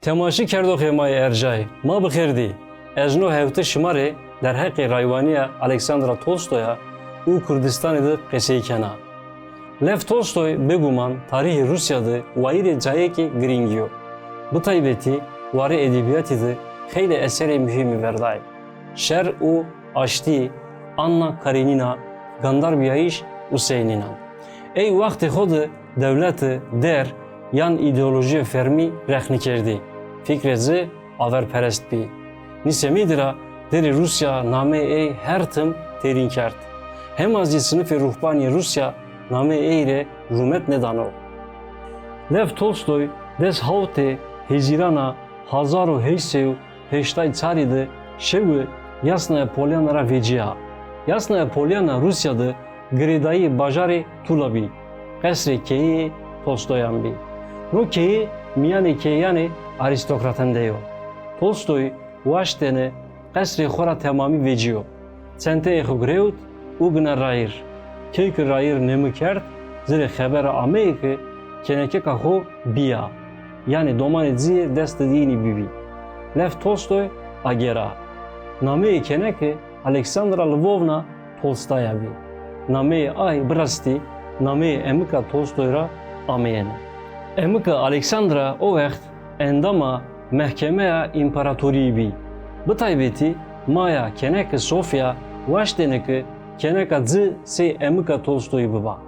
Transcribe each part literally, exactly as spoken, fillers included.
Temaşî kerdoxê ma yê ercayê, ma bi xêr dî. Ez no hewti şima rê derheqê rayvaniya Aleksandra Tolstoya û Kurdistanê de qesey kena. Lev Tolstoy bêguman tarîhê Rûsya de wayîrê cayekê girîngî yo. Bi taybetî warê edebiyatî de xeylê eserê muhîmî verdayê. Şer û Aştî, Anna Karenîna, Gandarbiyayîş û seynînan. Ey wextê xwe de dewlete, der yan îdeolojiyê fermî rex nikerdî. Fikrê ci averperest bî. Nîsemî dira derê Rûsya nameyê ey her tim têrîn kerd. Hema zî sinifê ruhbaniyê Rûsya nameyê ey rê rûmet nedano. Lev Tolstoy des hawtê Hezîrana hezar û heşt sey û heştay çarî de şewi Yasnaya Polyana ra veciya. Yasnaya Polyana Rûsya de girêdayî bajarê Tula bî. Qesrê keyeyê Tolstoyan bî. No keyê miyanê keyeyanê arîstokratan de yo. Tolstoy waştêne qesrê xwe ra temamî vecîyo. Çenteyê xwe girewt û gina rayîr. Key ki rayîr nêmi kerd, ci rê xebera ameyê ki kenekeka xwe bîya, yanî domanê ci yê destê dînî bîbî. Lev Tolstoy agera. Nameyê keneke Aleksandra Lvovna Tolstaya bî. Nameyê ay bi rastî nameyê emika Tolstoy ra ameyêne. Emika Aleksandra o wext endama mehkemeya împaratorî bî. Bi taybetî maya keneke Sofya waştêne ki keneka ci sey emika Tolstoyî biba.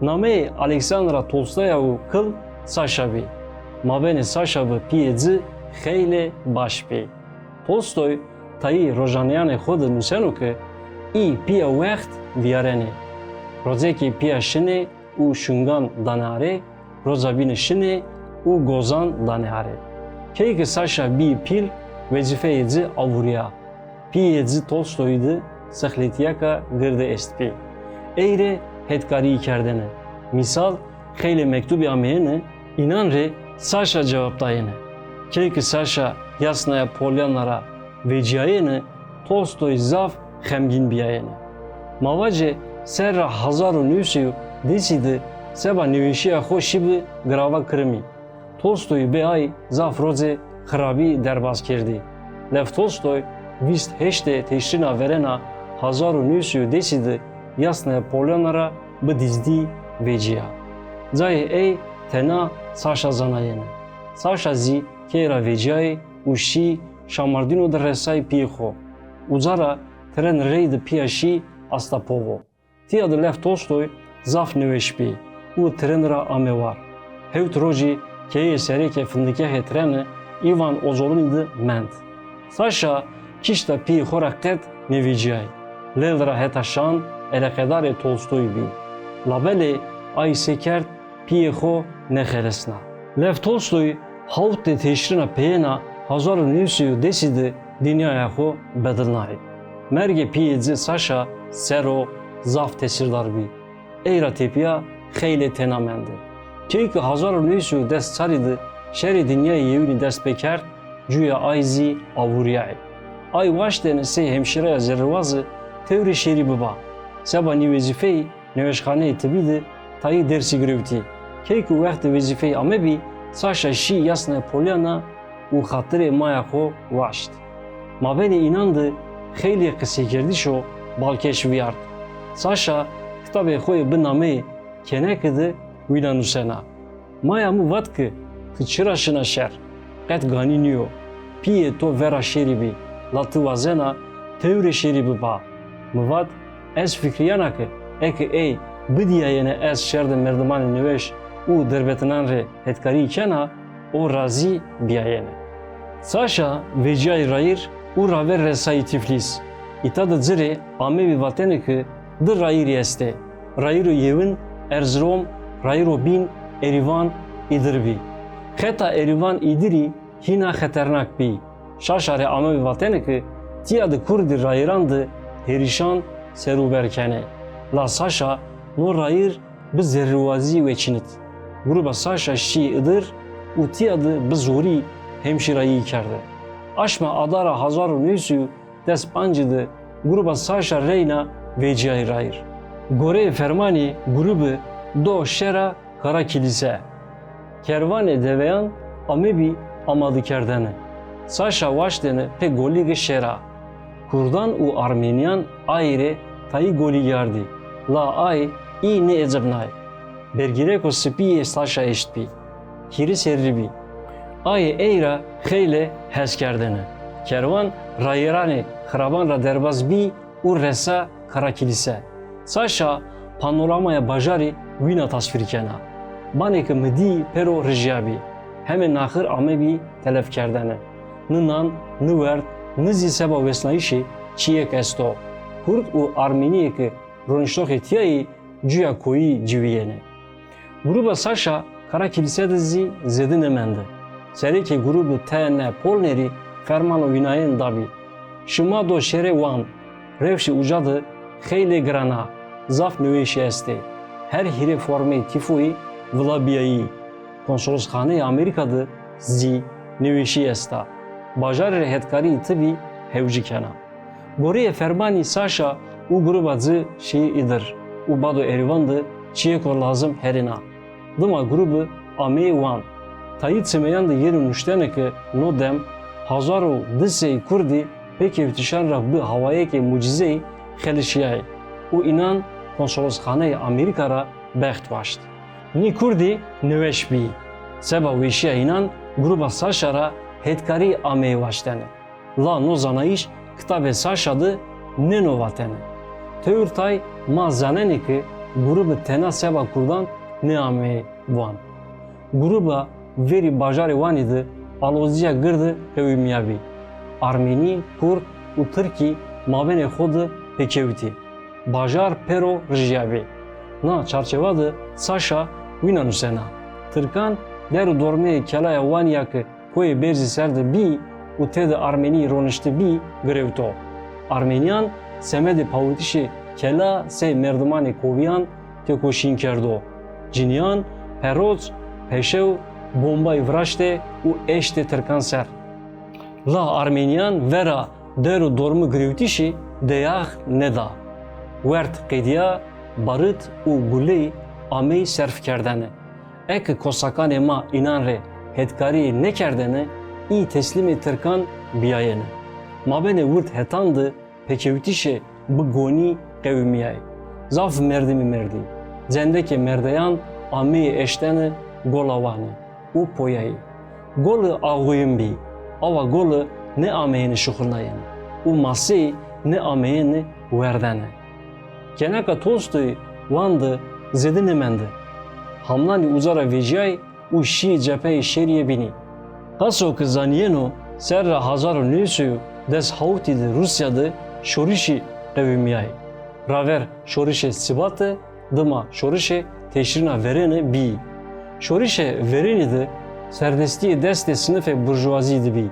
Nameyê Aleksandra Tolstoya û kil Saşa bî. Mabênê Saşa bi pîyê ci xeylê baş bî. Tolstoy tayî rojaneyanê xwe de nuseno ki î pîya wext viyarenê. Rocekê pîya şinê û şungan dane arê, roca bîne şinê û gozan dane arê. Key ki Saşa bî pîl, wezîfeyê ci avûriya. Pîyê ci Tolstoyî di sexlêtiyeka girde estbî. Ey rê hetkarî kerdene. Mîsal, xeylê mektubî ameyêne, înan rê Saşa cewab dayêne. Key ki Saşa Yasnaya Polyana ra veciyayêne, Tolstoy zaf xemgîn biyayêne. Ma vacê serra hezar û new sey û dêsî di seba nêweşiya xwe şîbi girava kirimî. Tolstoy bê ay zaf rocê xirabî derbas kerdî. Lev Tolstoy vîst heştê Teşrîna verêna hezar û new sey û dêsî di Yasnaya Polyana ra bi dizdî veciya. Cayê ey tena Saşa zanayêne. Saşa zî key ra veciyayê û şî Şamardîno di resayî pîyê xwe. Uca ra tren rey di pîya şî asta Povo. Tiya di Lev Tolstoy zaf nêweş bî û tren ra ame war. Hewt rojî keyeyê sereke findikexê treni Îvan Ozolinî di mend. Saşa kişta pîyê xwe ra qet nêveciyayê. Lê li ra heta şan eleqedarê Tolstoy bî. Labelê ay sê kerd pîyê xwe nexelisna. Lev Tolstoy hawtê Teşrîna peyêna hezar û new sey û dêsî di dinyaya xwe bedilnayê. Mergê pîyê ci Saşa ser o zaf tesîrdar bî. Ey ra têpiya xeylê tena mende. Key ki hezar û new sey û des çarî di şerê dinyayê yewînî dest pê kerd, cuya ay zî avûriyayê. Ay waştêne sey hemşîreya zerrîwaze tewrê şêrî biba. Seba nî wezîfeyî nêweşxaneyê tibî di tayî dersî girewtî. Key ku wextê wezîfeyî amebî, Saşa şî Yasnaya Polyana û xatirê maya xwe waşt. Mabênê înan di xeylê qiseykerdiş û balkêş viyart. Saşa kitabê xwe yê bi nameyê Keneke di wîna nusena. Maya min vat ki, tu çira şina şer? Qet ganî nîyo. Pîyê to vera şêrî bî, la tu wazena tewrê şêrî biba. Min vat, ez fikriyana ki eke ey bidiyayêne ez şer di merdimanê nêweş û derbetinan rê hetkarî kena, o razî biyayêne. Saşa veciyayî rayîr û raver resayî Tiflîs. Îta di ci rê amebî vatene ki di rayîrî estê. Rayîro yewin Erzirom, rayîro bîn Erîvan, Îdir bî. Xeta Erîvan Îdirî hîna xeternak bî. Saşa rê amebî vatene ki tiya di kurdî rayîran di hêrişan serûber kenê. La Saşa no rayîr bi zerrîwazî weçînit. Gruba Saşa şî Îdir û tiya di bi zorî hemşîrayî kerde. Aşma Adara hezar û new sey û des pancî di gruba Saşa reyna veciyayî rayîr. Goreyê fermanê grubî do şera Kara Kilîse. Kervanê deveyan amebî amadî kerdene. Saşa waştene pê golîge şêra. Kurdan û Armeniyan ayê rê tayî golî yardî. La ay î neecibnay. Bergîreko spî yê Saşa eştbî. Hîrê serrî bî. Ayê ey ra xeylê hez kerdene. Kerwan rayêranê xiraban ra derbas bî û resa Karakilîse. Saşa panoramaya bajarî wîna tasvîr kena. Banê ke mi dî pêro rijiyabî. Hemê naxir amebî telefkerdene. Ni nan, ni werd, ni zî seba wesnayîşê çiyêk esto. Kurd û Armeniyê ke roniştoxê tiyayî cuya koyî ciwîyêne. Grûba Saşa Karakilîse de zî zêde nemende. Serêkê grûbî T N Polnerî fermano wînayên dabî. Şima do şêrê wan. Rewşê uca de xeylê giran a. Zaf newêşî estê. Her hîrê formeyê tîfoyî vila bîyayî. Konsolosxaneyê Amerîka de zî newêşî esta. Bajarê rê hetkarî tibî hewcî kena. Goreyê fermanî Saşa û grûba ci şiyê îdir û bado Erîvan de çiyêko lazim herêna. Dima grûbî ameyê wan. Tayî çimeyan de yeno nuştene ke no dem hazar û du sey kurdî pêkewtişan ra bi hawayêkê mucîzeyî xelişîyayê û înan konsolosxaneyê Amerîka ra bext waşt. Nî kurdî neweş bî. Seba weşîya înan grûba Saşa ra hetkarî ameyê waştene. La no zanayîş kitabê Saşa de nêno vatene. Tewr tay ma zanenê ke grûbî tena seba kurdan nêameyê wan. Grûba verî bajarê Wanî de aloziya girde qewimîyabî. Armenî, kurd û tirkî mabênê xo de pêkewtî. Bajar pêro rijiyabî. Na çarçewa de Saşa wîna nusena. Tirkan der û dormeyê kelaya Wanî ya ke koyê Bêrzî ser de bî û tê de Armenî roniştibî girewto. Armenîyan semedê pawitişê kela sey merdimanê kovîyan têkoşîn kerdo. Cinîyan peroz, peşew, bombayî viraştê û eştê tirkan ser. La Armenîyan vera der û dormî girewtişî deyax neda. Werd qediya, barut û guleyî ameyî serfkerdene. Eke kosakanê ma înan rê hetkarî nêkerdene, î teslîmê tirkan bîyayene. Mabênê wird hetan de pêkewtişê bi gonî qewimîyayê. Zaf merdimî merdî. Cendekê merdeyan ameyê eştene gola Wanî û poyayê. Goli axoyin bî. Awa goli nêameyêne şuxulnayene û maseyî nêameyêne werdene. Keneka Tolstoyî Wan de zêde nêmende. Hamlanî uza ra vecîyayî û şîyê cepheyê şêrî yê bînî. Qeso ke zanîyeno serra hazar û neh sey û des hawtî de Rûsya de şorişî qewimîyayê. Raver şorişê Sîbatê, dima şorişê Teşrîna verêne bî. Şorişê verênî de serdestîyê destê sinifê burjuwazî de bî.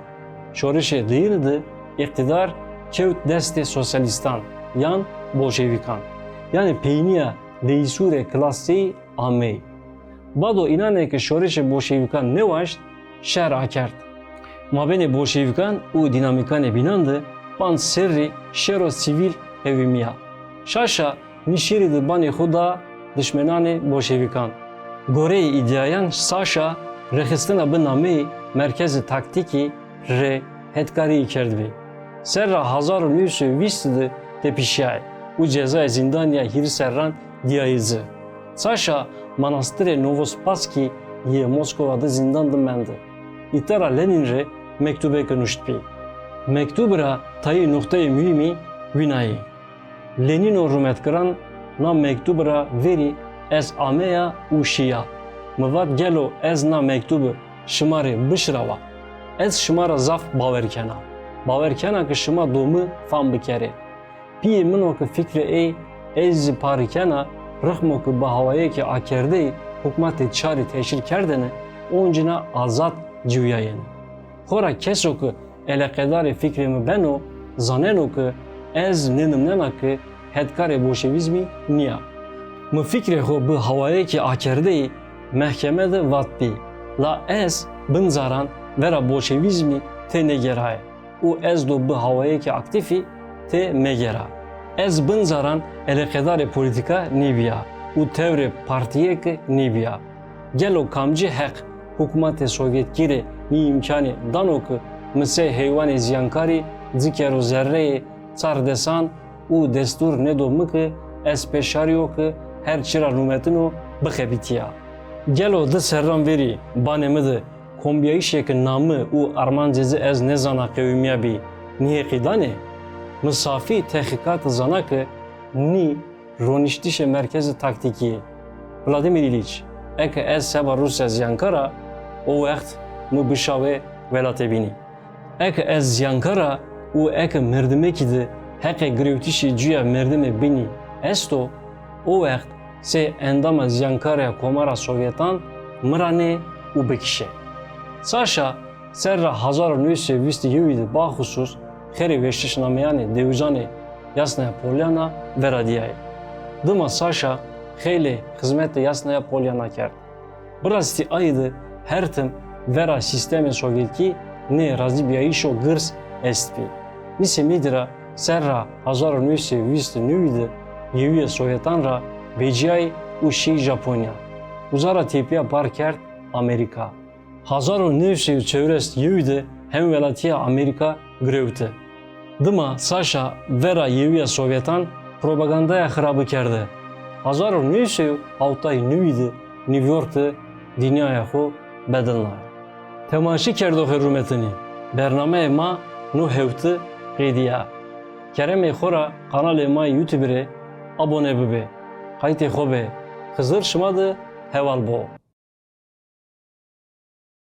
Şorişê diyînî de îqtîdar kewt destê sosyalîstan yan bolşevîkan. Yanî peynîya deyîsûrê klasî ameyî. Bado înanê ke şorişê bolşevîkan nêwaşt, şer akerd. Mabênê bolşevîkan û dînamîkanê bînan de panc serrî şero sivîl qewimîya. Saşa nî şerî de banê xo da dişmenanê bolşevîkan. Goreyê îdîayan Saşa rêxistina bi nameyê Merkezê Taktîkî rê hetkarî kerdbî. Serra hazar û neh sey û vîst de tepişîyayê û cezayê zîndanî ya hîrê serran dîyayê ci. Saşa manastirê Novospasskî yê Moskova de zîndan de mende. Îtara Lenîn rê mektûbêke nuştbî. Mektûbî ra tayê nuqteyê muhîmî wîna yê. Lenîno rûmetkiran na mektûbî ra verî ez ameya û şîya. Mi vat gelo ez na mektûbî şima rê bişirawa? Ez şima ra zaf bawer kena. Bawer kena ke şima do mi fam bikerê. Pîyê min o ke fikrê ey ez zî parî kena, rixmo ke bi hawayêkê akerdeyî hukmatê çarî teşhîr kerdene, oncîna azad ciwîyayêne. Xora keso ke eleqedarê fikrê mi beno, zaneno ke ez nênimnena ke hetkarê bolşevîzmî nîya. Mi fikrê xo bi hawayêkê akerdeyî mehkeme de vatbî. La ez bin caran vera bolşevîzmî tê nêgeraye û ez do bi hawayêkê aktîfî tê mêgera. Ez bin caran eleqedarê polîtîka nêbîya û tewrê partîyêke nêbîya. Gelo kamcî heq Hikûmetê Sovyetkî rê nî îmkanê dano ki mi sey heywanê ziyankarî, cikero zerreyê, çar desan û destûr nêdo mi ki ez pêşariyo ki her çi ra nûmetino bixebitîya. Gelo di serran verî banê mi di kombiyayîşê ki na mi û armancê ci ez nêzana qewimîyabî nîhêqî danê? Mi safî tehqîqat zana ki nî roniştişê merkezê taktîkî yê. Vladimir Îlîç, eke ez seba Rûsya ziyankar a, o wext mi bişa wê welatê bînî. Eke ez ziyankar a û eke merdimekî di heqê girewtişê cuya merdimê bînî esto, o wext sê endama ziyankar ya Komara Sovyetan mi ra nê û bikişê. Saşa serra hezar û neh sey û vîst û yewî di baxusûs xêrê weştişnameyanê dewijanê Yasnaya Polyana veradiyayê. Dima Saşa xeylê xizmetê Yasnaya Polyana kerd. Bi rastî ayî di her tim vera sîstemê Sovyetkî nê razîbiyayîşo girs estbî. Mîsê mîdî ra serra hezar û neh sey û vîst û newî di Yewîyê Sovyetan ra veciyayî û şî Japonya. Uza ra têpiya par kerd Amerîka. Hezar û neh sey û çewres yewî di hemwelatîya Amerîka girewti. Dima Saşa vera Yewîya Sovyetan propagandaya xirabi kerde. Hezar û neh sey û hewtay newî di New York di dinyaya xwe bedilnaye. Temaşekerdoxê rûmetinî, bernameyê ma no hewti qediya. Keremê xo ra kanalê ma YouTube rê abone bibê. Qaytê xo bê. Xizir şima di heval bo.